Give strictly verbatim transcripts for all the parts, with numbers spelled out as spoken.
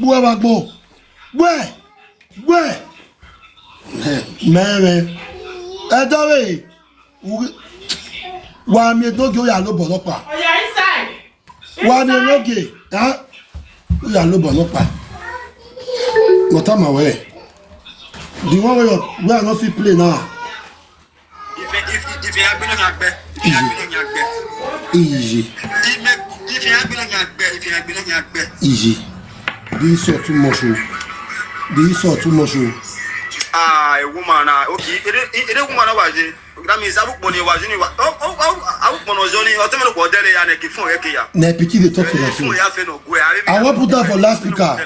Where I go? Where? Where? Mere. Edowe. Wa mi no ge oya lo bolopa. Oya inside. Wa mi no ge. Ha? Oya lo bolopa. What am I wear? The one where, where I no fit play now. Ife, ife, ife agbena nya gbe. Ife agbena nya gbe. Easy. Ife, ife agbena nya gbe. Ife agbena nya gbe. Easy. This is too much. Oh. This is too much. Oh. Ah, a woman. Ah, okay. Ere, ere woman na waje. That means abu kponi waje ni wa. Oh, oh, oh, abu kponi ojo ni. Ote me lo ko dele ya ne ki phone eke ya. Na pikin dey talk to my phone. Phone ya fe no gwe. I wan put that for last speaker.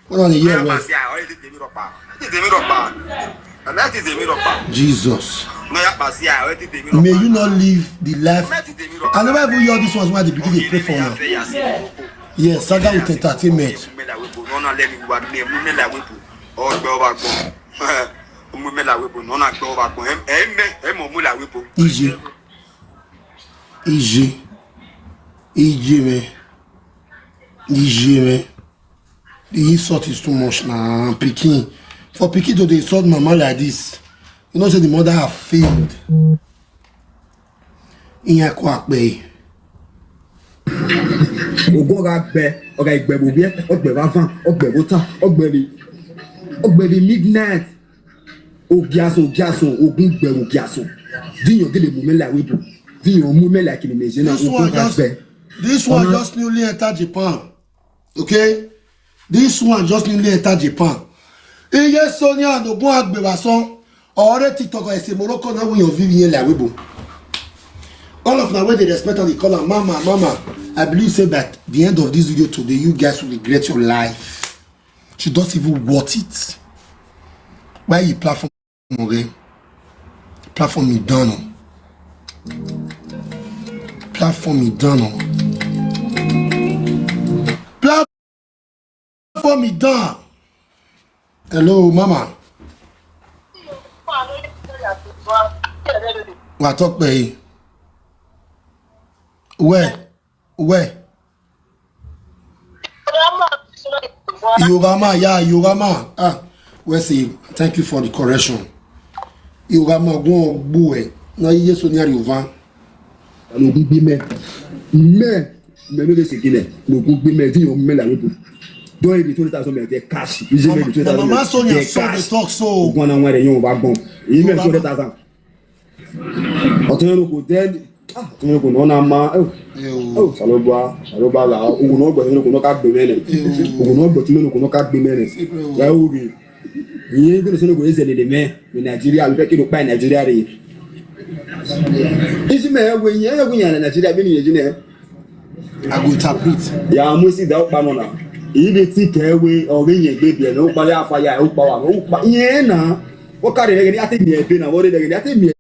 Hold on, yeah, well. Ti tèmi rọpa. Ti tèmi rọpa. Àmì àti tèmi rọpa. Jesus. Mo yà pàṣẹ ààrẹ ti tèmi rọpa. May you not live the life. Àmì àti tèmi rọpa. I never even hear this one wey dey begin dey pray for now. Yes, Saga with entertainment. Ọgbẹ́ ọba gbọ́n. Ọmọ mi làwé bò. Nọ́nà gbẹ́ ọba gbọ́n. Ẹ mẹ́, ẹ mọ̀ mú làwé bò. Ije. Ije. Ije, man. Ije, man. The insult is too much na pikin. For pikin to dey insult mama like this, you know say the mother have failed. Ìyẹn kò àpè. Ogo ga gbẹ, ọga ìgbẹ̀bù bí ẹ, ọgbẹ̀ bá fàn, ọgbẹ̀ bó tà, ọgbẹ̀ bí, ọgbẹ̀ bí midnight. Ogiaso, ogiaso, ogun gbẹ̀rù ogiaso. Díyàn gèlè mú mi là wíbù. Díyàn mú mi là kìlì mèjì náà, This ogun one ga just, gbẹ. This one Ọ̀nà just newly enter Japan. Okay? This one just newly enter Japan. Iye Sonia no go agbera son. Already TikTok is a Morocco now we your video like we bo. All of now where they respect and they call her mama, mama. I believe say that the end of this video today, you guys will regret your life. She doesn't even worth it. Why you platform okay? Platform me down. Platform me down. Platform me down. Hello, mama. Wa talk pé. Where? Where? Yorama, yeah, Yorama. Ah, we say thank you for the correction. Yorama, go on, boy. No, yes, on your Yorama. Alo gbigbi mɛ. Mɛ, mɛ no dey sigi nɛ. No gbigbi mɛ, di yo mɛ la we do. Don ebi twenty thousand mɛ, dey cash. Easy mɛ, twenty thousand mɛ, dey cash. Mama Sonia so dey talk so. Gwana ngwa de yon ba bon. Yi mɛ twenty thousand. Ɔtɔn yɛ no ko dɛ. Ah, ɔtɔn yɛ no ko no na ma. Oh, saloba, saloba la. Ogun no gbɛ no ko no ka gbɛ mɛ nɛ. Ogun no gbɛ tun no ko no ka gbɛ mɛ nɛ. Ya oge. Yẹn gbọ́dọ̀ sọ́nà kò ní ṣẹlẹ̀ lè mẹ́ ní Nàìjíríà, ló fẹ́ kí ló pa Nàìjíríà rè. Isi mẹ́ ẹ wo yẹn, ẹ wo yẹn ní Nàìjíríà bí nìyẹn jí nẹ. I go interpret. Ya mo si da o pa mo na. Ibi tí kẹ̀wé ọ̀rẹ́ yẹn gbé bìẹ̀ ní ó parí àfàyà ó pa wà ó pa yẹn náà. Ó kárí rẹ̀ ní àti mi ẹ̀ bẹ́ẹ̀ náà, wọ́n rí rẹ̀ ní àti mi ẹ̀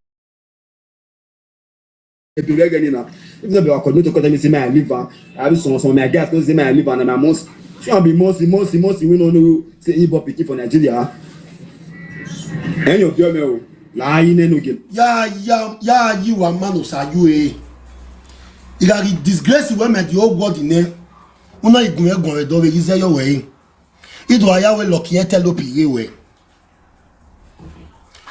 bẹ́ẹ̀ rẹ̀ ní náà. If not be our coordinator, come tell me say my liver, I have some, some of my guys come say my liver and my must. She be must, must, must, we no know say he born pikin for Nigeria. Ẹ̀yin òbí ọmọ ẹ̀ o, láàyè nínú game. Ya, ya, ya, you are man of Sayu, eh. You got disgrace when my the whole world in there. Una igun egun edo we yize yo we. Ido aya we lucky e tell opi ye we.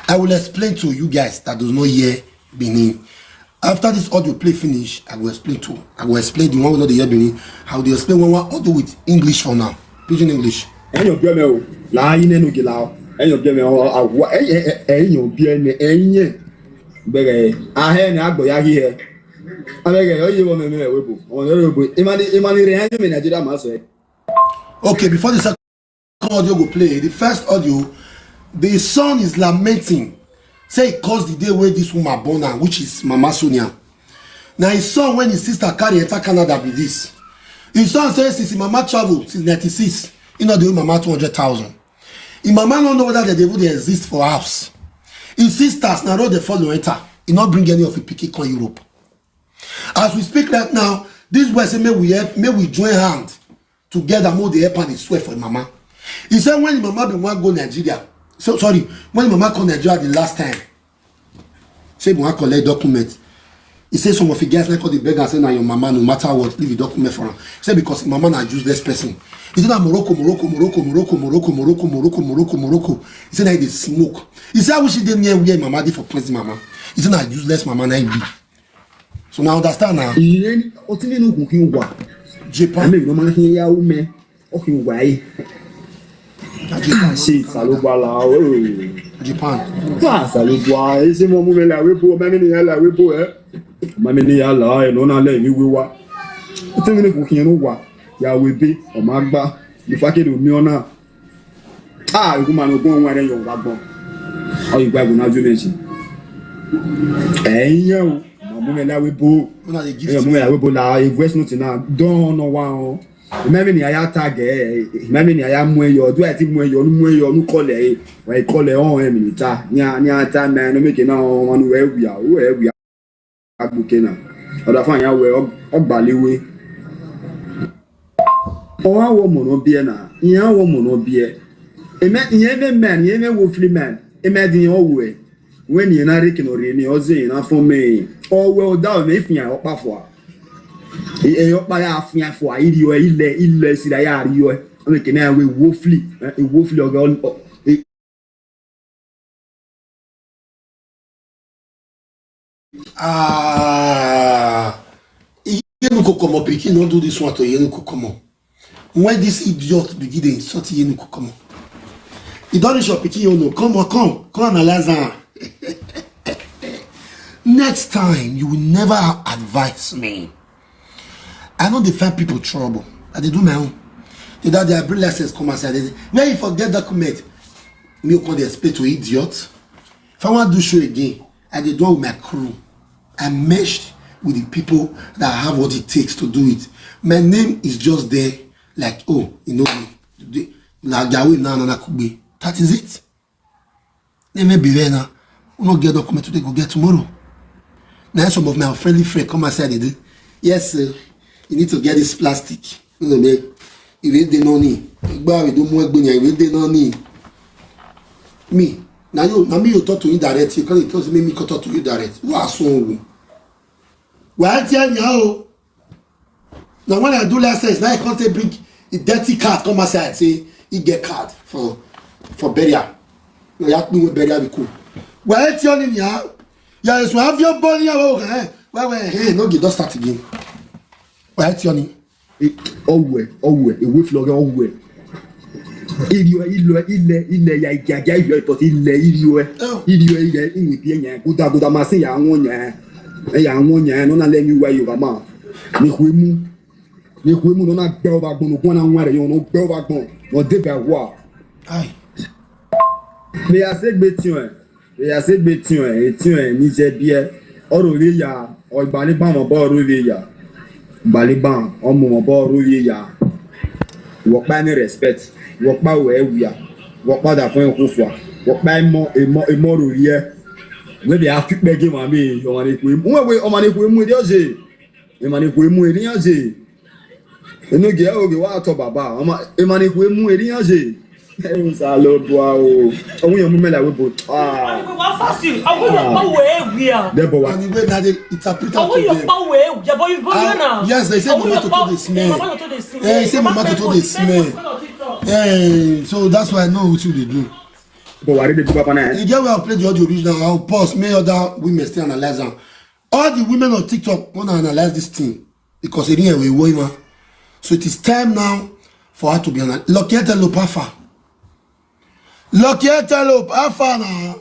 I will explain to you guys that does not hear Benin. After this audio play finish, I will explain to, I will explain the one who know the hear Benin. I will explain one, one audio with English for now, pidgin English. Ẹ̀yin òbí ọmọ ẹ̀ o, láàyè nínú gèlà o. Ẹ̀yin òbí ọmọ ẹ̀ o, àwa ẹ̀yin ẹ̀yin òbí ọmọ ẹ̀yin bẹ̀rẹ̀ ahẹ́ ni àgbọ̀ yá yí ẹ. Abẹ́rẹ́ yóò yé wọ́n mẹ́mẹ́ ẹ̀ wébo. Ọmọ yóò wébo. Ìmọ̀ni ìmọ̀ni rẹ̀ ẹ̀yin mi Nàìjíríà máa sọ ẹ̀. Okay, before the second audio go play, the first audio, the son is lamenting. Say he caused the day where this woman born her, which is Mama Sonia. Now his son, when his sister carry enter Canada with this, his son says since his mama travel since ninety-six, he not the mama two hundred thousand. His mama don't know whether they even they exist for house. His sisters now road they follow enter. He not bring any of his pikin come Europe. As we speak right now, this boy say may we help, may we join hand together more dey help am dey swear for him mama. He say when him mama bin wan go Nigeria, so sorry, when him mama come Nigeria the last time, say him wan collect document, He say some of the guys like all the beggars say na your mama, no matter what, leave the document for am. He say because him mama na useless person. He say na Morocco, Morocco, Morocco, Morocco, Morocco, Morocco, Morocco, Morocco, Morocco. He say na he dey smoke. He say I wish he dey near where him mama dey for prison mama. He say na useless mama na him be. So now understand now. Ìyẹn ọtí nínú kò kí n wà. Japan. Àmì ìlú máa ń fi yáwó mẹ́. Ó kì í wà yìí. Na Japan. Ṣé ìsàlùbọ̀ la ó? Japan. Fún àṣàlùbọ̀ ẹ ṣé mo mú mi làwé bò, mẹ́mí nìyẹn làwé bò ẹ́. Mẹ́mí nìyẹn là ẹ̀ lọ́nà lẹ́yìn wíwá. Ọtí nínú kò kí n wà. Yàwó ebe, ọmọ àgbà, ìfákẹ́lẹ̀ omi ọ̀nà. Ah, you man go on where you back on. Oh, you guys go now do mention. Eh, yeah. Mummy la we bo. Una dey give. Eh, mummy la we bo la. A voice note na. Don't know one. Mẹ́mí ni aya tag eh. Mẹ́mí ni aya mú ẹyọ. Do I think mú ẹyọ? Mú ẹyọ. Nu call eh. Why call eh? On eh, mi ta. Nya nya ta man. No make it now. One where we are. Where we are. Agbo Canaan. Other fine ya we. Ogbalewe. Ọwa wọ mọ n'ọbịa na ihe awọ mọ n'ọbịa. Eme ihe eme men ihe eme wofli men. Eme dị ihe ọwụ e. When ihe na-arị kino ri ni ọzọ ihe na-afọ mee. Ọwụ ọda ome ifu ya ọkpa fọ a. Ihe ọkpa ya afụ ya fọ a iri ọ ile ile sira ya ari ọ. Ọ na-eke na ya we wofli. Wofli ọga. Ah, Iyenuko Komo pikin no do this one to Iyenuko Komo. When this idiot begin dey insult Iyenuko Komo, e don reach your pikin own o. Come on, come, come analyze am. Next time, you will never advise me. I no dey find people trouble. I dey do my own. The other day, I bring license come outside. They say, where you for get document? Me come dey explain to idiot. If I wan do show again, I dey do am with my crew. I meshed with the people that have what it takes to do it. My name is just there, like, oh, you know, the- the- na Jawe na na na Kugbe. That is it. They may be there now. We no get document today, go get tomorrow. Now some of my friendly friend come outside, they do. Yes, sir. You need to get this plastic. You know, man. If they no need, if they don't want to, if they no need. Me, now you, now me you talk to you direct. You can't tell me me talk to you direct. Who are some? Well, tell you how. Now when I do license, now I come say bring a dirty card come outside say he get card for for burial. Now you have to burial be cool. Well, tell you now. Yeah, so have your body. Well, well, hey, no, get don't start again. Well, tell you. Ọwẹ ọwẹ ewé filọgẹ ọwẹ. Ilẹ̀ ilẹ̀ ilẹ̀ ilẹ̀ ya ìgbàgbà ìyọ̀ ìtọ́sí ilẹ̀ ilẹ̀ ilẹ̀ ilẹ̀ ìwé bí ẹ̀yàn gúdagúda máa ṣe yà wọ́n yẹn ẹ̀ yà wọ́n yẹn nọ́nà lẹ́yìn ìwà Yorùbá máa ní kú emu ní kú emu nọ́nà gbẹ́ ọba gbọ́n nùgbọ́n náà wọ́n rẹ̀ yọ̀ nù gbẹ́ ọba gbọ́n nù débẹ̀ wà. Aye. Mẹ ya ṣe gbé tiẹ̀. Eya se gbe tiɔn ɛ, etiɔn ɛ, ni jɛ biɛ. Ɔro le ya, ɔgbaliban mɔ bɔ ɔro le ya. Gbaliban, ɔmɔ mɔ bɔ ɔro le ya. Wɔkpa ni respect, wɔkpa wɛ wia, wɔkpa da fɔn ko fua, wɔkpa emɔ emɔ emɔ ro yɛ. Wɛ de afi kpɛ ge ma mi, ɔma ne ko emu, wɛ wɛ ɔma ne ko emu de ɔze. Ema ne ko emu eri yan ze. Eno ge o ge wa to baba. Ema ema ne ko emu eri yan ze. Esa lo bua o. Owu yan mu me la we bo. Ah. Wa fasi. Awo yo pa we wi a. De bo wa. And the way that they interpret it to them. Awo yo pa we wi a, but you go Ah, na. Yes, they say Awo mama yo toto pa- dey smell. Mama toto dey smell. Eh, he say mama toto dey smell. Eh, so that's why I know what you dey do. But why did they do papa na? You get where I play the audio original. I'll pause. May other women still analyze am. All the women on TikTok wanna analyze this thing because they didn't have a woman. So it is time now for her to be analyzed. Lucky Antelope, how far? Lucky Antelope, how far now?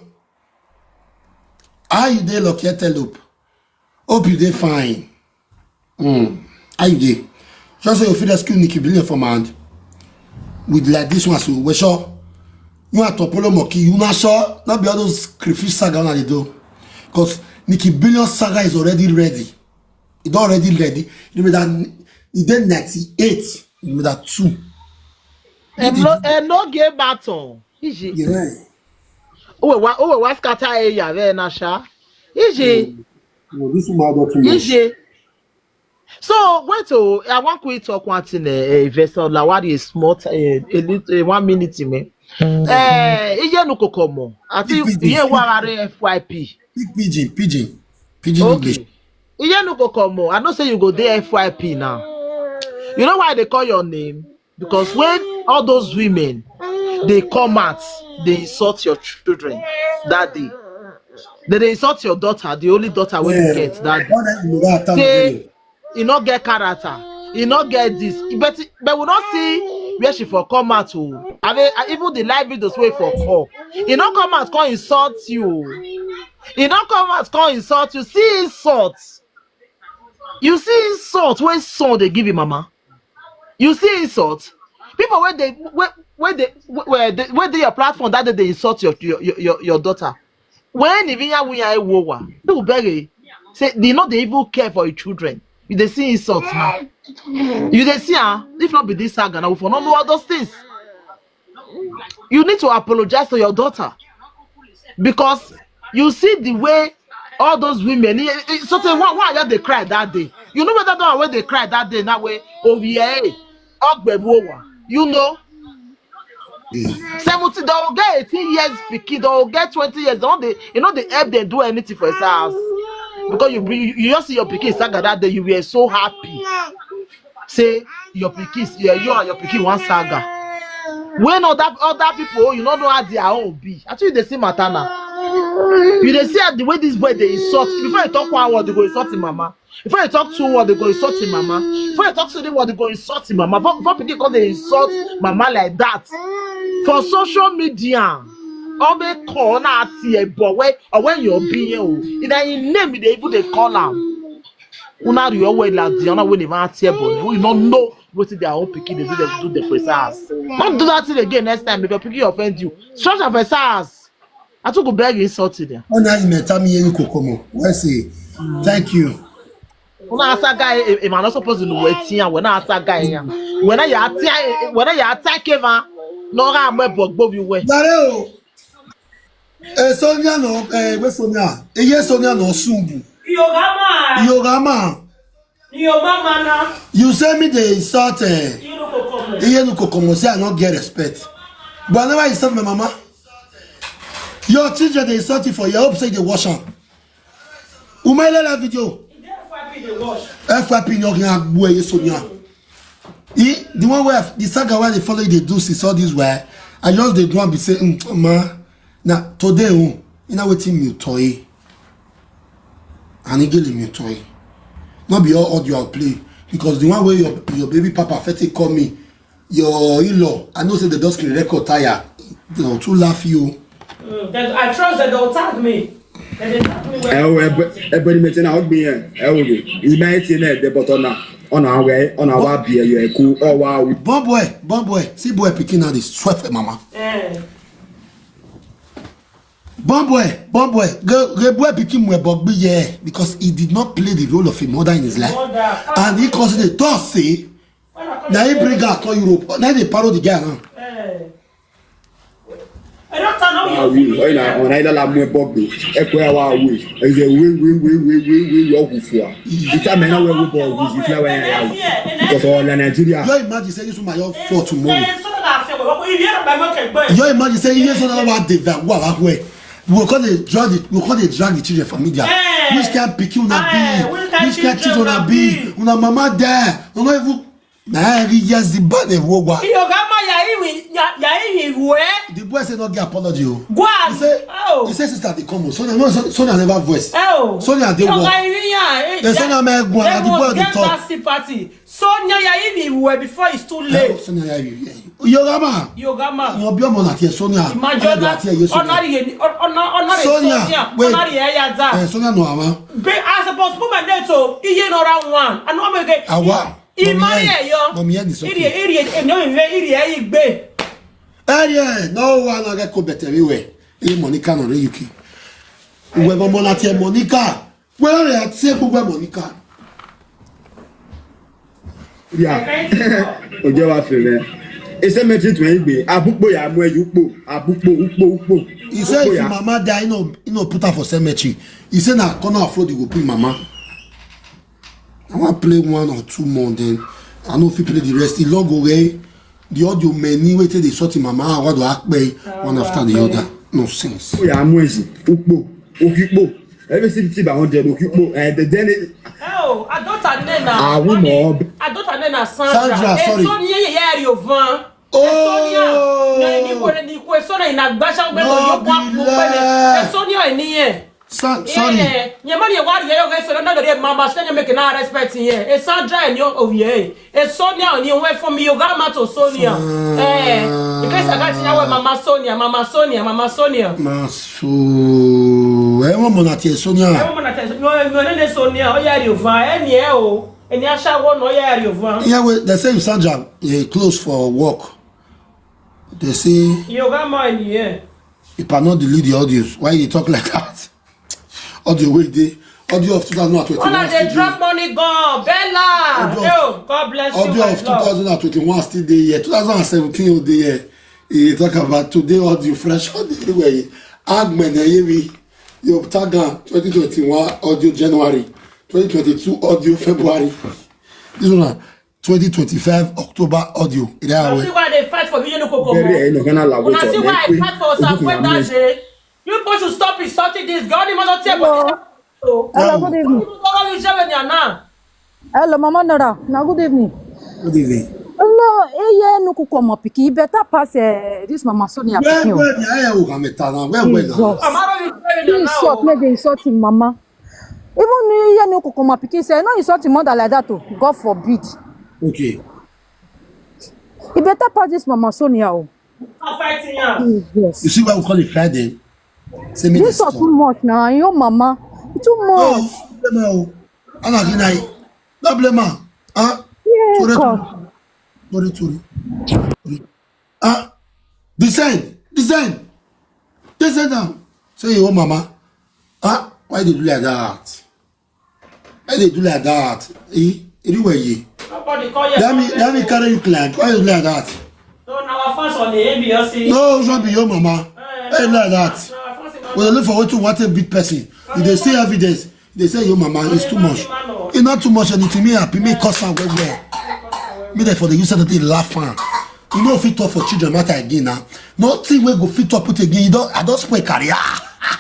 How you dey, Lucky Antelope? Hope you dey fine. Hmm. How you dey? Just say you fit rescue Nikki Billion from hand with like this one, so we sure. You are Topolo Moki, you not sure? Not be all those crayfish saga una dey do. Because Nikki Billion saga is already ready. It already ready. You mean that it dey ninety-eight. You mean that two. Enoge baton. Iji. Yeah. Owe wa owe wa scatter area there na sha. Iji. No, this one don too much. Iji. So wait, oh, I want to talk one thing, uh, Investor Lawadi, a small, uh, a little, uh, one minute, me. Uh, Iyenuko Komo. I think Big, big, yeah, big. What are F Y P? Big pidgin, pidgin, pidgin English. Okay. Iye no go come o. I know say you go dey F Y P now. You know why they call your name? Because when all those women, they come out, they insult your children that day. They, they insult your daughter, the only daughter wey you get that day. Say, "E no get character, e no get this." But, but we don't see where she for come out o. I mean, even the live videos wey for call, e no come out come insult you o. E no come out come insult you. See insult. You see insult wey son dey give him mama. You see insult. People wey dey, wey, wey dey, wey, wey dey, wey dey your platform that day, they insult your, your, your, your, your daughter. When Nivinya Winya Ewowa, people beg, say they no dey even care for your children. You dey see insult now. You dey see, ah, if not be this saga, now we for not know all those things. You need to apologize to your daughter, because you see the way all those women, eh, eh, so say, why, why are they cry that day? You know whether that way they cry that day, that way, oh yeah, Ogbebuowa, you know, seventy, they will get eighteen years pikin, they will get twenty years, don't they? You know, they help them do anything for his house. Because you, you, you just see your pikin saga that day, you were so happy. Say your pikin, yeah, you and your pikin one saga. When other, other people, you no know how their own be. Actually, they see matter now. You dey see the way this boy dey insult. Before you talk one word, they go insult him mama. Before you talk two word, they go insult him mama. Before you talk three word, they go insult him mama. Before, before pikin come dey insult mama like that for social media, all the corner at here, but when, or when you're being, oh, in his name, they even dey call am. Una ri owo ila di ona wey dey wan tear body. We no know wetin their own pikin dey do, dem do dem for inside house. No do that thing again next time. If your pikin offend you, shut am for inside house. I too go beg you insult there. Ona ime tami yenu kokomo. We say thank you. Una asa guy, e, e, e man no suppose to know wetin ya. When I asa guy ya, when I ya tia, when I ya tia keva, no ga me bogbo bi we. Dare o. Eh, Sonia no, eh, where Sonia? Eh, yes, Sonia no sumbu. Yogama. Yogama. Yogama na. You say me dey insult, eh, Iye no kokomo. Say I no get respect. But I never insult my mama. Your children dey insult you for your hope say they wash am. Umaila la video. F Y P no can agbo eye Sonia. He, the one where the saga where they follow you, they do since all this while. I just dey do am be say, mm, ma, na today, oh, you know wetin me toy. And he give me toy. Not be all audio I play, because the one where your, your baby papa fit take call me, your in-law, I know say they just screen record tire. They don't too laugh you. Mm, then I trust that they'll tag me. Then they tag me when. Ẹ wo, ẹbẹ, ẹbẹ ni mẹtẹ náà, ó gbìn yẹn. Ẹ wo de. Ìgbà yẹn ti náà, ẹ̀dẹ̀ bọ̀tọ̀ náà. Ọ̀nà àwẹ̀, ọ̀nà àwa bì ẹ̀yọ̀ ẹ̀kú, ọ̀wá àwẹ̀. Bon boy, bon boy. See boy picking out this sweat for mama. Eh. Bon boy, bon boy. Ge, ge boy picking mwe bogbi ye, because he did not play the role of a mother in his life. Mother. And he caused the thought say, na he bring her to Europe. Now they parrot the guy around. Eh. Ah, oui, oh, il a, on a, il a la main bobé. Et quoi, ah, oui. Et je, oui, oui, oui, oh, oui. Il t'a maintenant, oui, oui, bon, oui, il t'a, ouais, ouais, ouais. Because on a Nigeria. Yo, imagine say this woman, your for tomorrow. Yo, imagine say, yes, on a what they want, what, where. We call they drag the, we call they drag the children from media. Eh. Which kind pikin una be? Eh, which kind children una be? Una mama there. Una even Na every years the bad dey roll wa. Yogama ya iwi, ya, ya iwi we. The boy say no get apology o. Go on. He say, oh, he say sister dey come o. Sonia, no, Son-, Sonia never voice. Oh. Sonia dey work. Yoga iwi ya, eh, eh, Sonia me go on, the boy dey talk. That sympathy. Sonia ya iwi we before it's too late. Oh, Sonia ya iwi. Yogama. Yogama. Your be ọmọ na tie Sonia. Imagine that. Honor ye, honor, honor Sonia. Wait. Honor ye ya da. Eh, Sonia no ama. Be, I suppose put my name to iye no round one. I know I'm again. Awa. He marry her, yo. Mommy, hear this, okay? Iri, iri, iri, no, iri, iri, iri, igbe. Iri, no one no get ko better everywhere. Hey, Monica, no, U K. Whoever Monica, Monica. Where are you? Say, who Monica? Yeah. Ojo wa fe me. E se me ti tun igbe. Abukpo ya mu eju po. Abukpo, ukpo, ukpo. He say if mama die, you know, you know, put her for cemetery. He say na corner of road you go bring mama. I wan play one or two more, then I no fit play the rest. E long o, eh? The audio many wey take dey sort him mama, I wan do akpe one after the other. No sense. Oya, amu ezi, ukpo, okikpo. Every city by hundred, okay, po, eh, the, then it, Oh, adota nena. Ah, we Honey, mob. Adota nena Sandra. Sandra, sorry. Esonia ye yari ovan. Oh. Esonia. Ni ni kore ni kwe Esonia ina gbasha gbe No, yo kwa be mukwe. lie. Esonia ni ye. Sa- sorry. Yeah. Ye mari ye wari ye yo Esonia na dore mama Sonia make na respect ye. E Sandra ni o ye. Esonia ni we for me you got matter Sonia. Eh. Because I got to know mama Sonia, mama Sonia, mama Sonia. Maso. Eh, one month at Sonia. Ewo na te no no ne Sonia o yari ovan. Eni e o. Eni ashawo no yari ovan. Yeah, well, they say if Sandra eh, close for work, they say You got money, yeah. if I not delete the audios, why you talk like that? Audio wait dey. Audio of two thousand twenty-one. Una dey still drop dey. Money gone, Bella. Audio- Oh, God bless you, Audio my of love. two thousand twenty-one still dey here. Two thousand seventeen o dey here. You talk about today audio fresh audio everywhere. Agbene Yemi, you tag am twenty twenty-one audio January, twenty twenty-two audio February. This one na twenty twenty-five October audio. Ìdá You àwẹ̀. see why they fight for Biyenu Koko? Very, eh, no, can I elaborate Una see on why I it? Fight for Open Sakwe your mouth. That day. You people should stop insulting this girl. Only mother tell Hello. So, Hello, Hello. good evening. Toro mi jẹ́ wẹ̀ni àná. Hello, Mama Nora. Now, good evening. Good evening. No, eh, yeah, no, kuku ọmọ pikin. You better pass uh, this Mama Sonia Where pikin. Where the I O Hameta now? Where Where now? Jesus. Mama, don't be very This short, make they insult him, Mama. Even eh, yeah, no, kuku ọmọ pikin. Say, no, insult him mother like that, oh. God forbid. Okay. You better pass this Mama Sonia, oh. Fighting am. Jesus. You see why we call it Friday? Say me This dey one stop. Too much now. Your mama. Too No, much. no blame her. Oh. Ana Ginai. No blame her. Huh? Yeah, Sorry, God. sorry, sorry. Ah, descend, descend, descend down. Say your mama. Ah, why they do like that? Why they do like that? Eh? Anyway, ye. Nobody call you. Let me let me carry you climb. Why you do like that? So now our fans on the A B S C. No, should be your mama. Why you do like that? We dey look for wetin want a big person. If they see evidence, they say your mama is too much. It's not too much anything. Me happy, me cause am well well. Me there for the use of the laugh am. You know fit talk for children matter again now. Nothing we go fit talk put again. You don't I don't spoil career.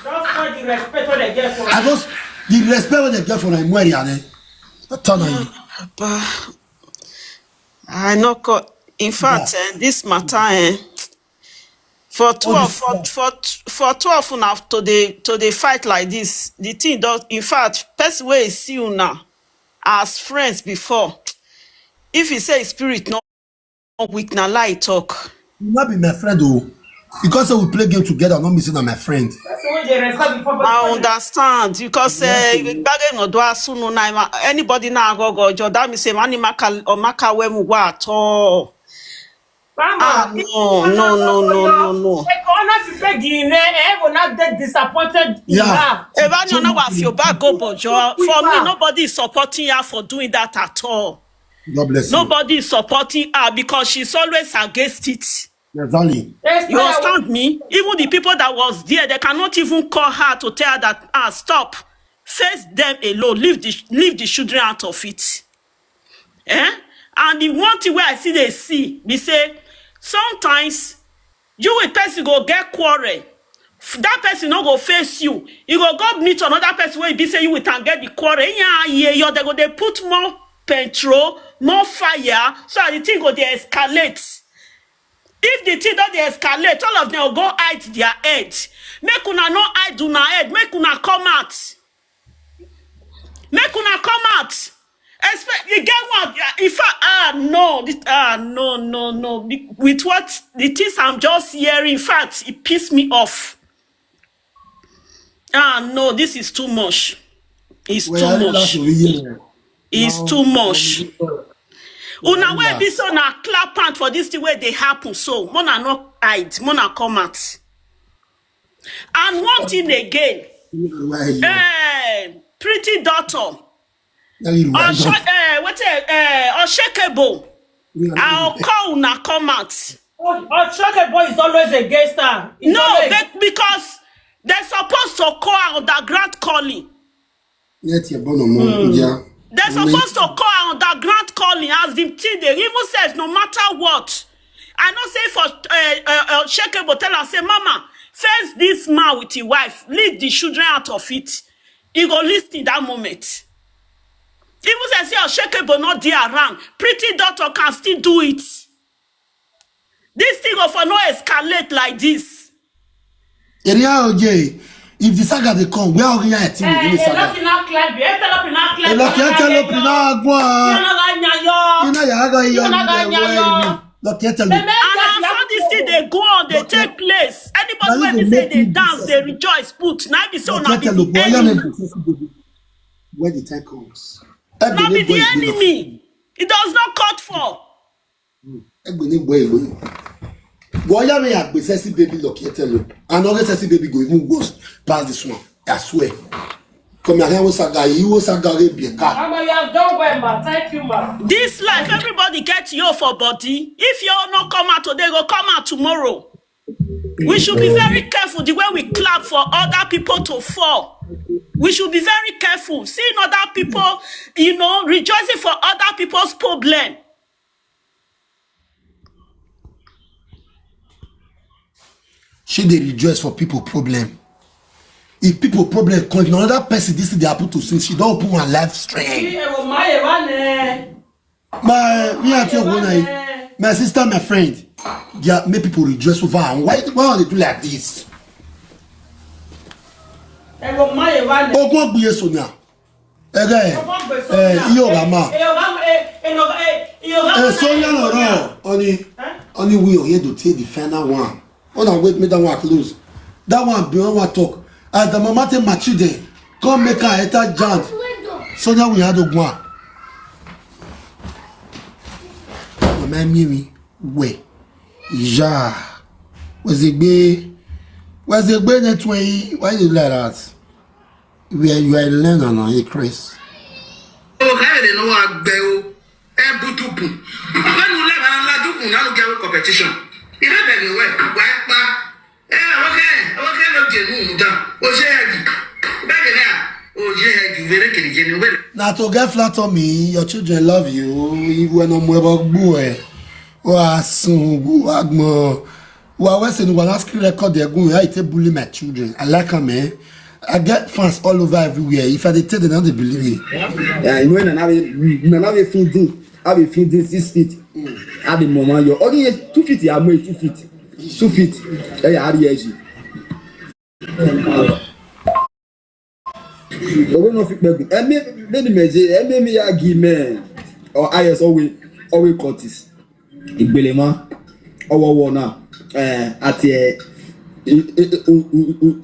Don't spoil the respect wey they get for I don't the respect wey they get for my money and I turn on you. Papa, I no call. In fact, eh, this matter, eh, for twelve, for for for twelve una to dey to dey fight like this, the thing don. In fact, person wey see una as friends before, if he say his spirit no weak, na lie talk. You not be my friend though. Because say we play game together, not missing on my friend. Person wey dey respect before I understand because uh, gbage no do asunu na ima- anybody na agogo ojo that means say mani maka omaka wemu wa at all. Ah, no, no, no, no, no, no. Honestly, say Guinea, eh, will not get disappointed in Yeah. her. Ebani ona wa feel bad go bojo. For me, nobody is supporting her for doing that at all. God bless you. Nobody is supporting her because she's always against it. Exactly. Yes, You sir. Understand me? Even the people that was there, they cannot even call her to tell her that ah stop, face them alone, leave the leave the children out of it. Eh? And the one thing where I see they see, we say sometimes you with person go get quarrel. F- That person no go face you. You go go meet another person where you be say you with and get the quarrel. Yeah, yeah, yeah. They go they put more petrol, more fire, so that the thing go they escalate. If the thing don dey escalate, all of them go hide their head. Make una no hide una head. Make una come out. Make una come out. Expect you get one. In fact, ah no, this, ah no, no, no. Be- With what the things I'm just hearing, in fact, it pissed me off. Ah no, this is too much. It's too much. It's too much. Una wey be so na clap hand for this thing wey dey happen so. Mona no hide, mona come out. And one thing again, eh, pretty daughter, Osho, eh, what, eh, Oshekebo, I'll call una come out. Oshokebo is always against her. He's No, always- be- because they're supposed to call her underground calling. Let your bono mo. Yeah. They're supposed to call her underground calling as the thing they even says no matter what. I know say for uh, uh, uh, Shekebo tell her say, Mama, face this man with his wife, leave the children out of it. He go listen that moment. Even say, say Oshekebo not there around, pretty doctor can still do it. This thing go for no escalate like this. Area O J, if the saga dey come, where Ogiya team Eh, in the ẹ saga? Lucky now climb. Ẹ tell up now climb. Ẹ Lucky, ẹ tell up now, go on. Ẹ lọ́ra yan yọ. Ina ya ga yo. Ina ga yo. Lucky, ẹ tell up. Meme And na so this thing dey go on, dey take place. Anybody Na wey you be dey say make dey me dance, vex. Dey rejoice, put. Na be so una Lucky, ẹ be tell up. the Oya enemy. Me go see baby when the time comes. Ẹ Na gbé be ní the boy ìgbé lọ. Enemy. It does not cut for. Ẹ gbé ní boy ìgbé. Oya Me ya gbé sexy baby, Lucky, ẹ tell up. And all the sexy baby go even worse pass this one. I swear. Come here, wo saga, you wo saga re bi ka. Mama, you have done well, ma. Thank you, ma. This life, everybody get you for body. If you no come out today, go come out tomorrow. We should be very careful the way we clap for other people to fall. We should be very careful seeing other people, you know, rejoicing for other people's problem. She dey rejoice for people problem. If people problem come, if na another person this thing dey happen to, since she don open one live stream. Ẹ wò má yẹ wá nẹ. My, me and you go na, my sister, my friend, they are, make people rejoice over her. Why, why they do like this? Ẹ wò má yẹ wá nẹ. Ogun ogbiye Sonia. Ege, eh, iyo gama. Eh, Sonia lọrọ, oni, oni we oye do take the final one. Ona wait, make that one close. That one be one talk. As the mama take my children, come make her enter jam. Sonia we had Ogun. Mama Mimi, where? Yeah. Where's the gbe? Where's the gbe network? Why you like that? Where you are learning on your Chris? O ka ere no wa gbe o. E butupu. Wenu le ba la dupu na lu gawe competition. Ihe be ni we wa pa. Eh, okay, okay, no je nu da. O je edi. Be ni na. O je edi vere kiri je ni we. Na to get flat on me, your children love you. Iwe no mo ebo gbu e. Wa sun gbu agbon. Wa we se ni wa na screen record e gun, I take bully my children. I like am, eh. I get fans all over everywhere. If I dey tell them, now they believe me. Yeah, you know, na na be na na be feeding. I be feeding six feet. I be mama yo. Only two feet ya mo two feet. Two feet. Eh, ya ari eji. Ogo no fit pegu. Emi be ni meje, emi mi ya gi me. Or I S always always cut this. Igbelema. Owo wo na. Eh, ati eh,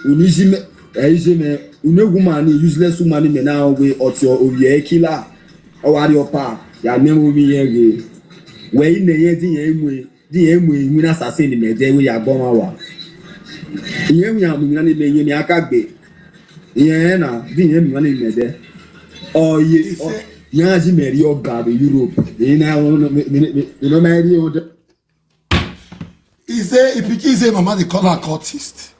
unijime, eh, ijime, unegu mani, useless woman me na we oti o ye killer. Owari opa, ya ne mo mi ye ge. We ine ye di ye mu, di ye mu mi na sase ni me de we ya gbo ma wa. Ye mu ya mu na ni me ye mi aka gbe. Ye na, di ye mu na ni me de. Oh ye, oh, ya ji me ri oga be Europe. Ye na, you know, me, me, me, you know, me ri o de. He say, he pikin say, mama, they call her cultist.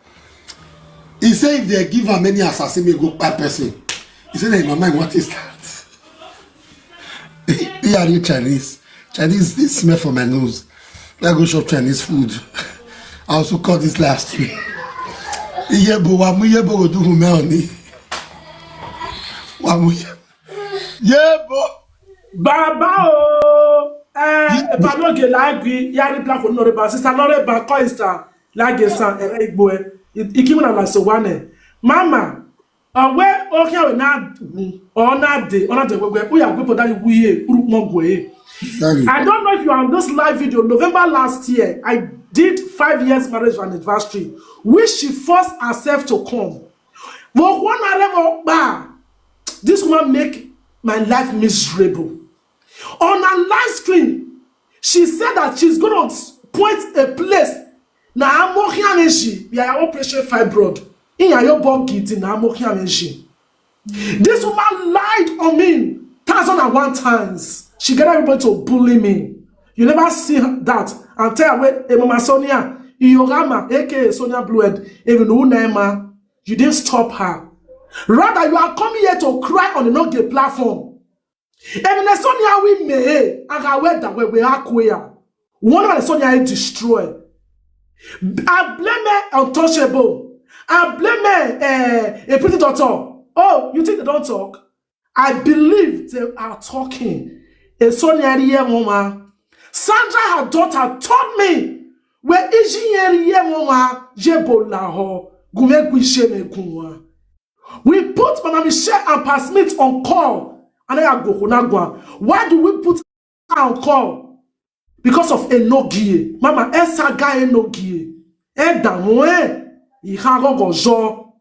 He say, if they give her many assassin, may go by person. He said, hey, mama, what is that? He are you Chinese? Chinese, this smell for my nose. Let go shop Chinese food. I also call this last week. Yebo, wamu yebo, go do who me on it. Wamu yebo. Yebo. Bàbá o, eh, Baloge Lagwi, Yari Black Honorable, Sister Honorable Coista, Lage San, eh, Igbo, eh, Ikimina Lasowane. Mama, uh, where okay we na ni or na de or na de we we are going for that we ye uru mo go eh. Daddy. I don't know if you are on this live video. November last year, I did five years marriage anniversary, which she forced herself to come. But one level, bah, this woman make my life miserable. On her live stream, she said that she's gonna point a place. Na amohianeji, ya operation fibroid. In ya yo bogiti na amohianeji. This woman lied on me thousand and one times. She get everybody to bully me. You never see that and tell her, "Hey, Mama Sonia, Iyogama, A K A Sonia Bluehead, even who name her, you didn't stop her. Rather, you are coming here to cry on the Noge platform." Emine Sonia we me, aga we da we we akwea. One of the Sonia I destroy. I blame her untouchable. I blame her, eh, a pretty daughter. Oh, you think they don't talk? I believe they are talking. Esoniariye mama. Sandra, her daughter, told me, where is she? Mama, jebola ho. Gume gwishe me gunwa. We put Mama Michelle and Pastor Smith on call. And I go hunagwa. Why do we put her on call? Because of Enogie. Mama, Esaga Enogie. Edamoe. Ihagogojo.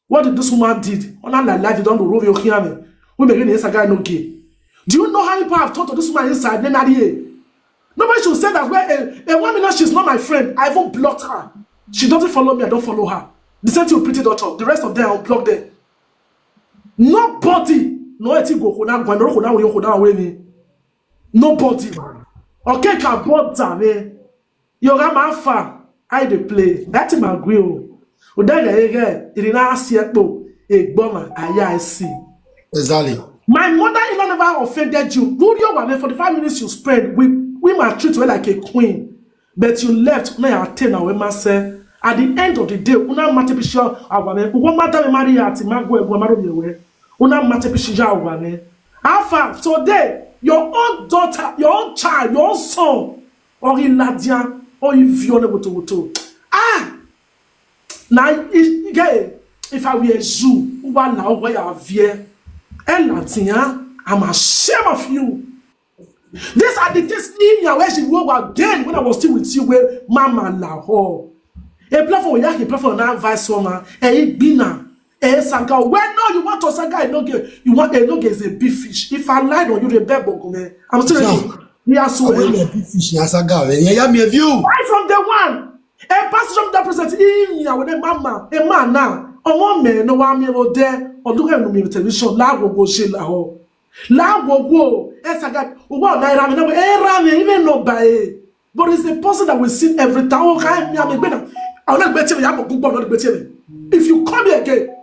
What did this woman did? On her life, you don't know Romeo Kiame. We begin Esaga Enogie. Do you know how many people have talked to this woman inside? Then I hear. Nobody should say that, well, a, a woman, she's not my friend. I even blocked her. She doesn't follow me, I don't follow her. The same thing with Pretty Daughter. The rest of them, I'll block them. Nobody. No, eti go kona gwa, no kona wo, kona wo ni. Nobody. Okay, can bother me. Yoga Mafa, I dey play. That is my grill. Odega ege, irina asiekpo, egboma, aya esi. Exactly. My mother-in-law never offended you. Ruru your woman for the five minutes you spend. We, we might treat her like a queen. But you left, now you attain our master. At the end of the day, una mate pisha awane. Uwa mata me marry ati magwe gwe maro yewe. Una mate pisha awane. Alpha, today, your own daughter, your own child, your own son, or in Ladia, or in Vione Woto Woto. Ah! Now, if, if I were you, who are now where you are here, and Ladia, I'm ashamed of you. These are the things in your way she wrote again when I was still with you, where Mama Laho. A platform, we have a platform now, Vice Woman, a Bina, a Sanga. Well, no, you want to Sanga, a no get, you want a no get is a big fish. If I lied on you, the bell bug, man. I'm still So, ready. Yes, Àwọn well. ilẹ̀ bí fish ní Asaga rẹ̀ yẹn yá mi ẹ̀ view. Right from the one. A pastor from that present in here with a mama, a man now. A one man, no one me over there, or do have no me television, la go go she la ho. La go go, Esaga, what na era me, no era me, even no by. But it's the person that we see every time. Oh, can me, I'm a better. I'm not better, I'm a good boy, not better. If you come here again,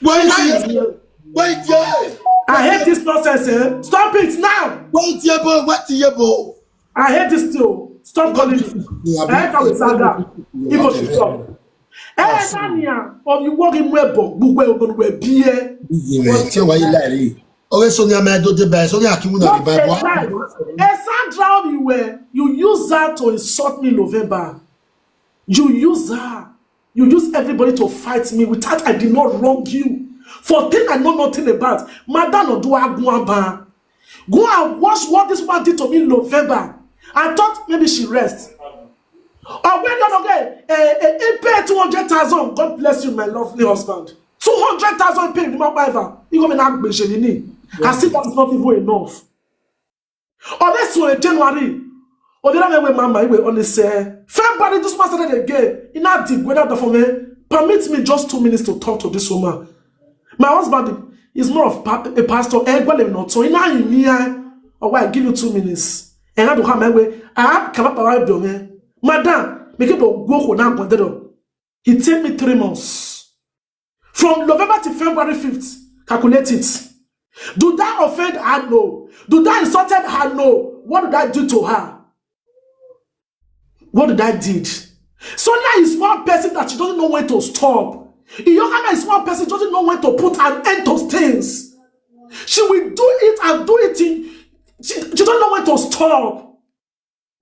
Wait here. Wait here. I hate this nonsense, eh? Stop it now. Wait here, boy. Wait here, boy. I hate this too. Stop calling me. I hate how it's saga. People should stop. Eh, Sania, of you walk in web, book where you gonna wear beer. Ìyẹn tí wàá yí láìrí. Ọ̀rẹ́ Sonia máa dó dé báyìí, Sonia Akínmúnà rí What báyìí a wá. life. A Sandra, you were, you use that to insult me, November. You use her. You use everybody to fight me without I did not wrong you. For thing I know nothing about. Madam Odua Guamba. Go and watch what this woman did to me in November. I thought maybe she rest. Or when you okay, eh, eh, eh, pay two hundred thousand. God bless you, my lovely husband. Two hundred thousand pay the man. You go me na gbese ni. I see that is not even enough. Or let's say January. Or the other way, mama, you will only say February. This month started again. In that deep weather for me, permit me just two minutes to talk to this woman. My husband is more of pa- a pastor. Eh, gwale no to ina inia. Or why I give you two minutes. And I do come my way. I cannot power you, man. Madam, make it go go na go there. It take me three months. From November to February fifth, calculate it. Do that offend her? No. Do that insulted her? No. What did I do to her? What did I did? Sonia is one person that she doesn't know when to stop. Iyokama is one person doesn't know when to put an end to things. She will do it and do it in, she, she doesn't know when to stop.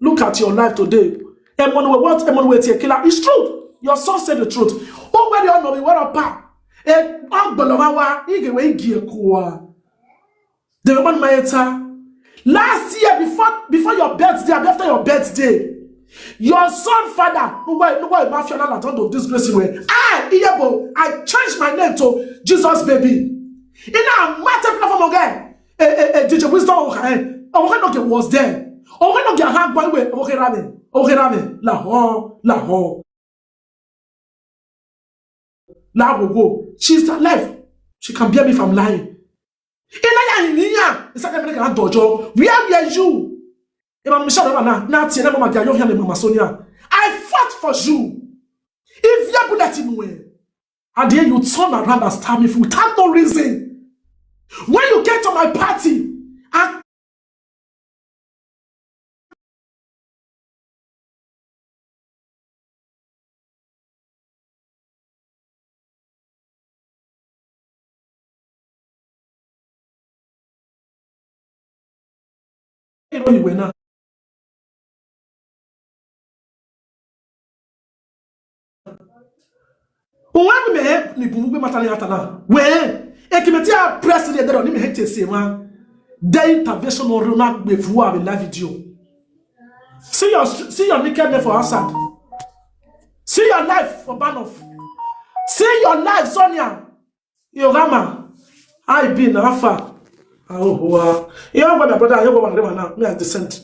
Look at your life today. Emmanuel, what Emmanuel Tiekila? It's true. Your son said the truth. Oh, where you know me, where up? Eh, I'm gonna wa. Ige we gie kuwa. The woman Maeta. Last year, before before your birthday, and after your birthday, your son father, no why no why mafia na don't do disgrace way. I Iyebo, I changed my name to Jesus baby. In a matter platform again. Eh, eh, eh, D J Wisdom, eh, oh, when okay was there. Oh, when okay, how by way, okay, Rami, okay, Rami, la ho, la ho. La go go. She's alive. She can bear me if I'm lying. In a year, in a year, it's like I'm gonna dojo. Where were you? If I'm Michelle, na na tie na mama dia yo here, mama Sonia. I fought for you. If you bullet in way, and then you turn around and stab me without no reason. When you came to my party, I Iroyin we na. Unwe mi me ni bumu be matani ata na. We e ki me ti a press le dero ni me he te se ma. The intervention or na gbe fu a be live video. See your see your nakedness for outside. See your life for Banoff. See your life, Sonia. Yogama. I be na fa. Oh, wow. You know what, my brother? You know what, my brother? Now me at the center.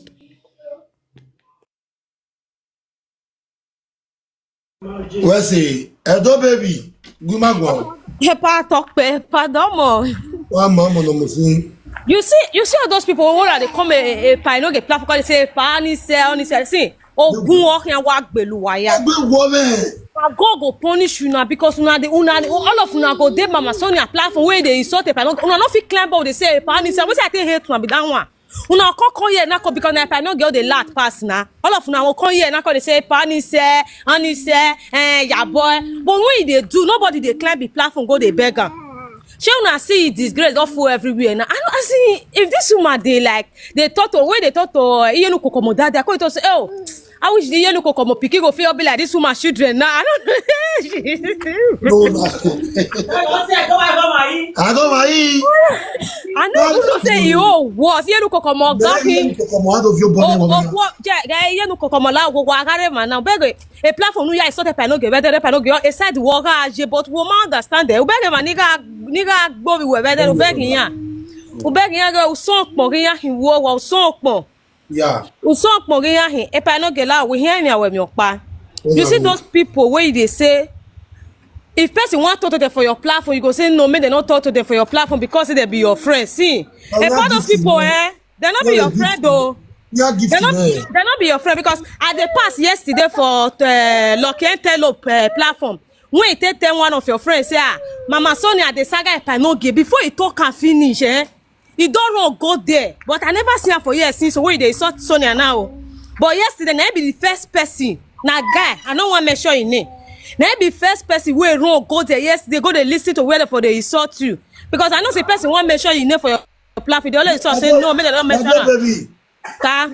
Where's he? Edo baby. Gumagwa. Epa tokpe, pardon mo. Wa ma mo no mo fun. You see, you see all those people who are they come a, a pie no get platform, they say pie ni sell, ni sell. See, ogun okin wa gbelu wa ya. Egbe wo me. Na God go punish you now because una dey una dey- all of una go dey Mama Sonia platform where they insult a pie. Una no fit climb up, they say pie ni sell. What I take hate una be that one. Una come come here now because na pie no get the lat pass now. All of una will come here now, come they say, "Pie ni sell, honey sell, eh, yeah boy." But when they do, nobody they climb the platform, go they beg am. Shey una see disgrace don full everywhere now. I, I see if this woman dey like they talk to where they talk to uh, Iyenu Kokomo that day. I come to say, "Oh, I wish the Iyenu Kokomo pikin go feel be like this woman children now." I don't know. No, no. I don't know. I don't know say he oh was Iyenu Kokomo got him. Kokomo out of your body. Oh, oh, what? Yeah, yeah, Iyenu Kokomo la go go agare man now. Beg a platform no ya so the pano ge better the pano ge a side worker aje but woman understand the beg man nigga nigga go be we better beg ya. U beg ya go so pon ya hin wo wo so pon. Yeah. U so pon ya hin e pano ge la we here mi awe mi opa. You see those people where they say if person want to talk to them for your platform, you go say no, make they not talk to them for your platform because they be your friend. See, a part of people, eh, they're not be your friend though. They're not, they're not be your friend because at the past yesterday for uh, Lucky Antelope uh, platform, when you take them one of your friends, say, ah, Mama Sonia, the saga if I no give before you talk and finish, eh? He don't run go there, but I never see her for years since when they saw Sonia now. But yesterday, na be the first person. Na guy, I don't want to mention his name. Na be first person where run go there yesterday, go they listen to where for they insult you. Because I know the person want mention your name for your platform. They always talk say no, make they don't mention her. Baby. Ka.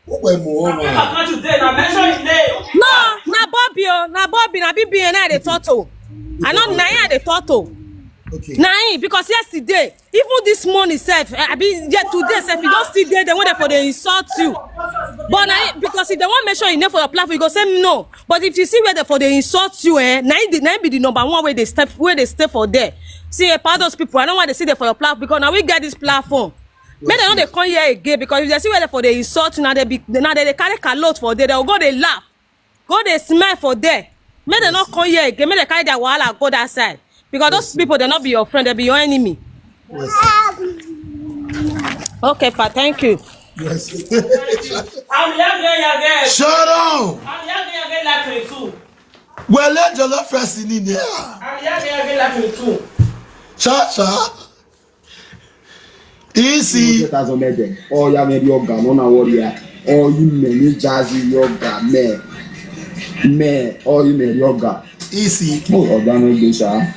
Who were more? No, na Bobby, oh, na Bobby, na B B N I they talk to. I know na him they talk to. Okay. Na him because yesterday, even this morning sef, eh, I be yeah today sef, you don't still there. They want for they insult you. But na him, because if they want mention your name for your platform, you go say no. But if you see where they for they insult you, eh, na him, the- na him be the number one where they step where they stay for there. See, eh, part those people, I don't want to see them for your platform because now we get this platform. Make they no dey come here again because if they see where they for they insult you, now they be now they, they carry calote for there, they will go they laugh, go they smile for there. Make they not come here again. Make they carry their wahala go that side because those people they not be your friend, they be your enemy. Okay, pa, thank you. Yes. I'm young, young, young. Shut up. I'm young, young, young, like me too. Well, let your love first in there. I'm young, young, young, like me too. Cha cha. Easy. Get us on there. Oh, yeah, maybe your gun, no, no, worry. Oh, you may need jazzy your gun, man. Man, oh, you may your gun. Easy. Oh, oh, that no good, sir.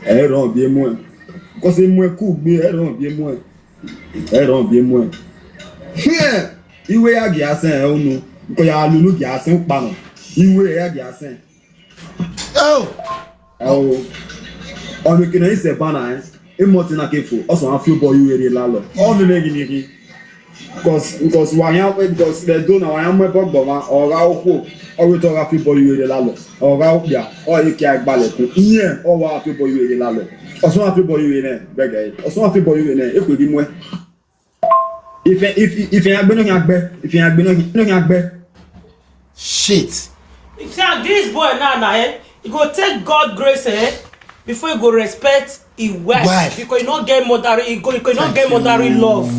Ẹ ràn bí emu ẹ. Kò sí emu ẹ kú gbé, ẹ ràn bí emu ẹ. Ẹ ràn bí emu ẹ. Here, iwe ya gị asị unu. Nke ya alụlụ gị asị mkpanụ. Iwe ya gị asị. Oh. Oh. Ọ bụ kina ise bana eh. Ịmọtị na kefu, ọ sọ afọ ụbọ iwe eri lalọ. Ọ nene gị n'ihi. Because because wanya because the do na wanya mwe bọgbọ ma ọga okwu. Ọ weta ọga afọ ụbọ iwe eri lalọ. Ọga okwu ya. Ọ ike agbalị kwu. Ihe ọwa afọ ụbọ iwe eri lalọ. Ọ sọ afọ ụbọ iwe ne bega. Ọ sọ afọ ụbọ iwe ne ekwe gị mwe. If if if ya gbe no ya gbe. If ya gbe no no ya gbe. Shit. If say this boy now na eh, he go take God grace eh before he go respect his wife. Wife. Because he no get motherly, he go he go no get motherly love.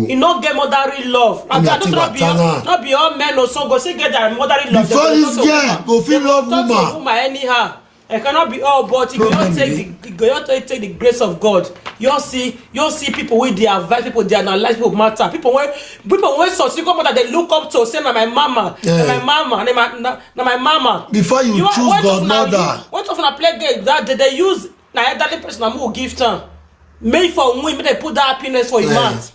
He no get motherly love. I Una don't take not be Watana. Not be all men also go say get their motherly love. Before They go this talk to girl woman. Go feel They go love talk to woman. Woman anyhow. It cannot be all, but if you don't take the, you don't take, take the grace of God, you don't see, you don't see people with their advice, people they analyze people matter, people when people when so single mother they look up to say na my mama, na my mama, na my, na, na my mama. Before you choose God mother. What of na play game that they, they use na elderly person na who give time. Make for win, make they put that happiness for your mouth.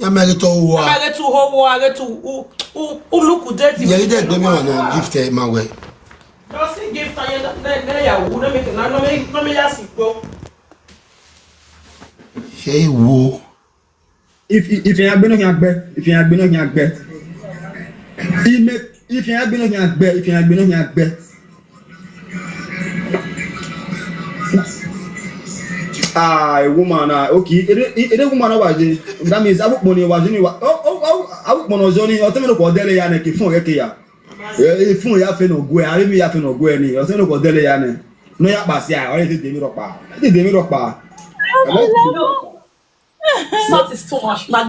Eme ge to wa. Age tu ho wo, age tu u u u look dead. Ye de gbe mi wa na gift e ma we. Just gift and na na ya wo na make na na make na make ya si go. Hey wo. If if you have been here, if you have been here, if you have been here, if you have been here. Ah, a woman, ah, okay. It is woman over there. That means I would money was in. Oh, oh, oh, I would money was only. Or tell me what dele ya ne ki phone ya. Eh, phone ya fe no gwe. I mean ya fe no gwe ni. Or tell me what dele ya ne. No ya pass ya. Or it is demi ropa. It is demi ropa. Salt is too much.